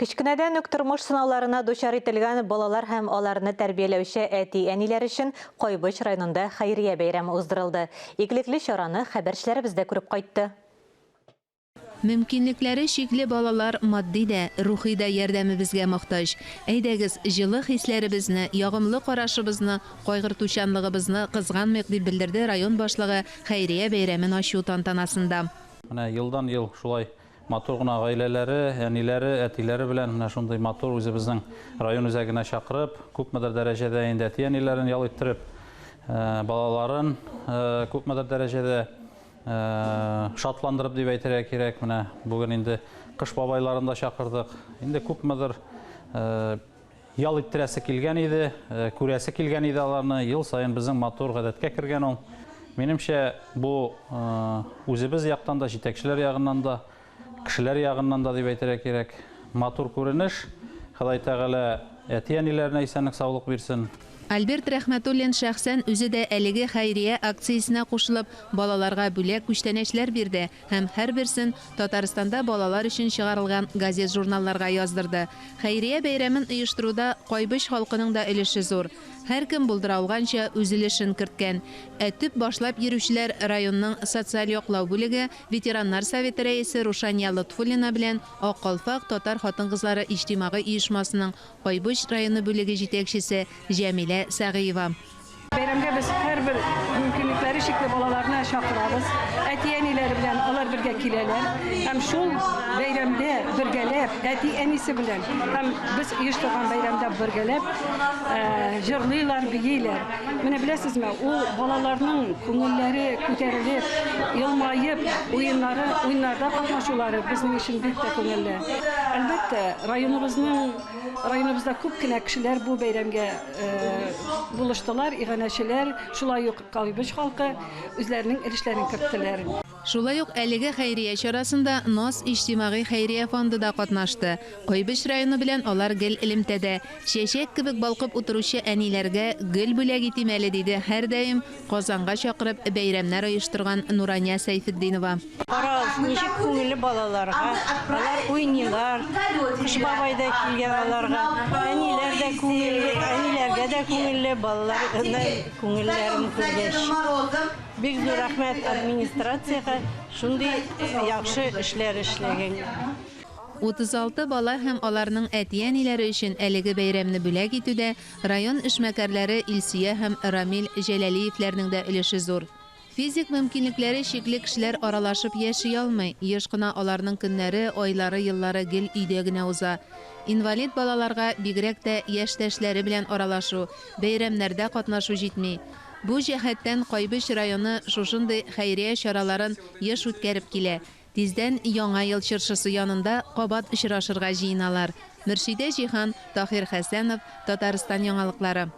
Кечкенәдән үк тормыш сынауларына дучар ителгән балалар һәм аларны тәрбияләүче әти-әниләр өчен Кайбыч районында хәйрия бәйрәме уздырылды. Игелекле чараны хәбәрчеләребез дә күреп кайтты. Мөмкинлекләре чикле балалар матди дә, рухи да ярдәмебезгә мохтаҗ. Әйдәгез, җылы хисләребезне, ягымлы карашыбызны, кайгыртучанлыгыбызны кызганмыйк, дип белдерде район башлыгы хәйрия бәйрәмен ачу тантанасында. Менә елдан-ел шулай Матур гына гаиләләре, әниләре, әтиләре белән менә шундый матур үзебезнең район үзәгенә чакырып, күпмедер дәрәҗәдә инде әти-әниләрен ял иттереп, балаларын күпмедер дәрәҗәдә шатландырып дип әйтергә кирәк. Менә бүген инде Кыш бабайларын да чакырдык. Инде күпмедер Ял иттерәсе килгән иде, күрәсе килгән иде аларны. Ел саен безнең матур гадәткә кергән ул. Минемчә, бу үзебез яктан да, җитәкчеләр ягыннан да, кешеләр ягыннан да дип әйтергә кирәк, матур күренеш. Ходай Тәгалә әти-әниләренә исәнлек-саулык бирсен. Альберт Рәхмәтуллин шәхсән үзе дә әлеге хәйрия акциясенә кушылып, балаларга бүләк-күчтәнәчләр бирде һәм һәрберсен Татарстанда балалар өчен чыгарылган газет-журналларга яздырды. Хәйрия бәйрәмен оештыруда Кайбыч халкының да өлеше зур. Һәркем булдыра алганча үз өлешен керткән. Ә төп башлап йөрүчеләр районның социаль яклау бүлеге, ветераннар советы рәисе Рушания Лотфуллина белән Ак калфак татар хатын-кызлары иҗтимагый оешмасының Кайбыч районы бүлеге җитәкчесе Җәмилә Сәгыева. Бәйрәмгә без һәрбер мөмкинлекләре чикле балаларны чакырабыз. Әти-әниләре белән алар бергә киләләр һәм шул бәйрәмдә бергәләп, әти-әнисе белән һәм без оештырган бәйрәмдә бергәләп җырлыйлар, бииләр. Менә беләсезме, ул балаларның күңелләре күтәрелеп, елмаеп, уеннары, уеннарда катнашулары безнең өчен бик тә күңелле. Әлбәттә, районыбызның районыбызда күп кенә кешеләр бу бәйрәмгә Булыштылар, иганәчеләр, шулай ук Кайбыч халкы үзләренең өлешләрен керттеләр. Шулай ук әлеге хәйрия чарасында Наз иҗтимагый хәйрия фонды да катнашты. Кайбыч районы белән алар гел элемтәдә. Чәчәк кебек балкып утыручы әниләргә гөл бүләк итим әле, диде һәрдаим Казанга чакырып бәйрәмнәр оештырган Нурания Сәйфетдинова. Карагыз, ничек күңелле балаларга. Алар уйныйлар. Кыш бабай да килгән аларга. Әниләр дә күңелле, әниләргә дә күңелле, балаларның күңелләрен күргәч. Бик зур рәхмәт администрациягә, шундый яхшы эшләр эшләгән. 36 бала һәм аларның әти-әниләре өчен әлеге бәйрәмне бүләк итүдә район эшмәкәрләре Илсөя һәм Рамил Җәләлиевләрнең дә өлеше зур. Физик мөмкинлекләре чикле кешеләр аралашып яши алмый, еш кына аларның көннәре, айлары, еллары гел өйдә генә уза. Инвалид балаларга бигрәк тә яшьтәшләре белән аралашу, бәйрәмнәрдә катнашу җитми. Бу җәһәттән Кайбыч районы шушындый хәйрия чараларын еш үткәреп килә. Тиздән Яңа ел чыршысы янында кабат очрашырга җыеналар. Мөршидә Җиһан, Таһир Хәсәнов, Татарстан яңалыклары.